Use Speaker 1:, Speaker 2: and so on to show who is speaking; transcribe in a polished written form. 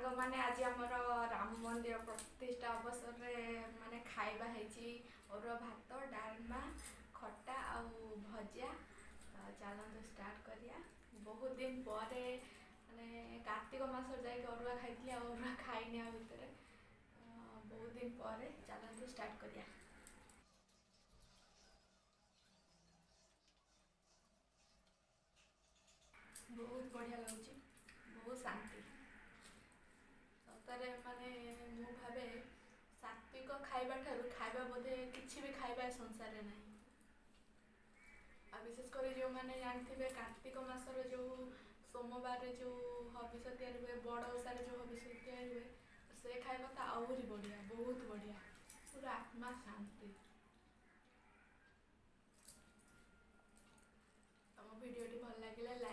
Speaker 1: ସାଙ୍ଗମାନେ, ଆଜି ଆମର ରାମ ମନ୍ଦିର ପ୍ରତିଷ୍ଠା ଅବସରରେ ମାନେ ଖାଇବା ହେଇଛି ଅରୁଆ ଭାତ, ଡାଲମା, ଖଟା ଆଉ ଭଜା। ତ ଚାଲନ୍ତୁ ଷ୍ଟାର୍ଟ କରିବା। ବହୁତ ଦିନ ପରେ, ମାନେ କାର୍ତ୍ତିକ ମାସରେ ଯାଇକି ଅରୁଆ ଖାଇଥିଲି, ଆଉ ଅରୁଆ ଖାଇନି ଆଉ ଭିତରେ ବହୁତ ଦିନ ପରେ। ଚାଲନ୍ତୁ ଷ୍ଟାର୍ଟ କରିବା। ବହୁତ ବଢ଼ିଆ ଲାଗୁଛି, ବହୁତ ଶାନ୍ତି ସତରେ। ମାନେ ମୁଁ ଭାବେ ସାତ୍ବିକ ଖାଇବା ଠାରୁ ଖାଇବା ବୋଧେ କିଛି ବି ଖାଇବା ଏ ସଂସାରରେ ନାହିଁ। ଆଉ ବିଶେଷ କରି ଯେଉଁମାନେ ଜାଣିଥିବେ, କାର୍ତ୍ତିକ ମାସର ଯେଉଁ ସୋମବାରରେ ଯେଉଁ ହବିଷ ତିଆରି ହୁଏ, ବଡ଼ ଓଷାରେ ଯେଉଁ ହବିଷ ତିଆରି ହୁଏ, ସେ ଖାଇବା ତ ଆହୁରି ବଢ଼ିଆ, ବହୁତ ବଢ଼ିଆ, ପୁରା ଆତ୍ମା ଶାନ୍ତି। ଆମ ଭିଡ଼ିଓଟି ଭଲ ଲାଗିଲେ ଲାଇକ୍